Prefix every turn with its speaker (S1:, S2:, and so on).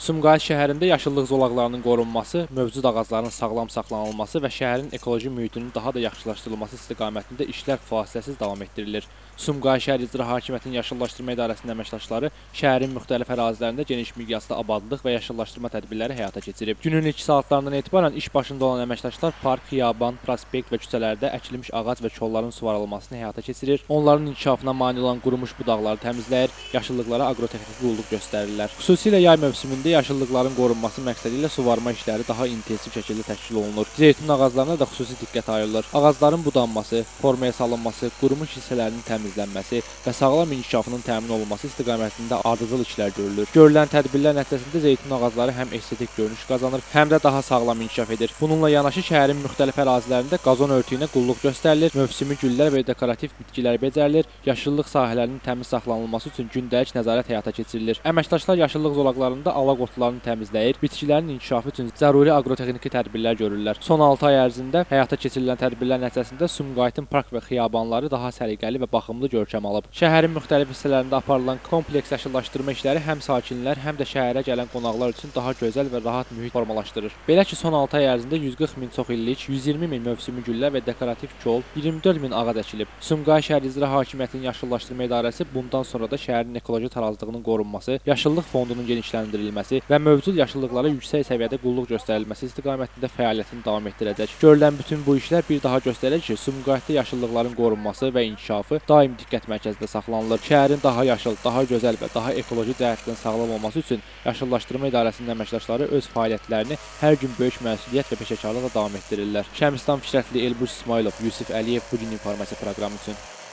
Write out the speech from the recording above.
S1: Sumqayıt şəhərində yaşıllıq zolaqlarının qorunması, mövcud ağacların sağlam saxlanılması və şəhərin ekoloji mühitinin daha da yaxşılaşdırılması istiqamətində işlər fasiləsiz davam etdirilir. Sumqayıt şəhər İcra Hakimiyyətinin Yaşıllaşdırma İdarəsinin əməkdaşları şəhərin müxtəlif ərazilərində geniş miqyasda abadlıq və yaşıllaşdırma tədbirləri həyata keçirib. Günün ilk saatlarından etibarən iş başında olan əməkdaşlar park, xiyaban, prospekt və küçələrdə əkilmiş ağac və kolların suvarılmasını həyata keçirir. Onların inkişafına mane olan qurumuş budaqları təmizləyir, yaşıllıqlara aqrotexniki qulluq göstərirlər. Xüsusilə yay mövsümündə yaşıllıqların qorunması məqsədi ilə suvarma işləri daha intensiv şəkildə təşkil olunur. Zeytun ağaclarına da xüsusi diqqət ayrılır. Ağacların budanması, formaya salınması, qurumuş hissələrinin təmizlənməsi və sağlam inkişafının təmin olunması istiqamətində ardıcıl işlər görülür. Görülən tədbirlər nəticəsində zeytun ağacları həm estetik görünüş qazanır, həm də daha sağlam inkişaf edir. Bununla yanaşı şəhərin müxtəlif ərazilərində qazon örtüyünə qulluq göstərilir, mövsümi güllər və dekorativ bitkilər becərilir, yaşıllıq sahələrinin təmiz saxlanılması üçün gündəlik nəzarət həyata keçirilir. Əməkdaşlar yaşıllıq zolaqlarında alaq otlarını təmizləyir, bitkilərin inkişafı üçün zəruri aqrotexniki tədbirlər görürlər. Son 6 ay ərzində həyata keçirilən tədbirlər nəticəsində Sumqayıtın park və xiyabanları daha səliqəli və baxımlı görkəm alıb. Şəhərin müxtəlif hissələrində aparılan kompleks yaşıllaşdırma işləri həm sakinlər, həm də şəhərə gələn qonaqlar üçün daha gözəl və rahat mühit formalaşdırır. Belə ki, son 6 ay ərzində 140 min çox illik, 120 min mövsümi güllər və dekorativ kol, 24 min ağac əkilib. Sumqayıt şəhər İcra Hakimiyyətinin Yaşıllaşdırma İdarəsi bundan sonra da şəhərin ekoloji tarazlığının qorunması, yaşıllıq fondunun genişləndirilməsi və mövcud yaşıllıqlara yüksək səviyyədə qulluq göstərilməsi istiqamətində fəaliyyətini davam etdirəcək. Görülən bütün bu işlər bir daha göstərir ki, Sumqayıtda yaşıllıqların qorunması və inkişafı daim diqqət mərkəzində saxlanılır. Şəhərin daha yaşıl, daha gözəl və daha ekoloji cəhətdən sağlam olması üçün Yaşıllaşdırma İdarəsinin əməkdaşları öz fəaliyyətlərini hər gün böyük məsuliyyət və peşəkarlıqla davam etdirirlər. Şəmistan Fikrətli, Elbrus İsmayılov, Yusif Əliyev, Bu gün informasiya proqramı üçün.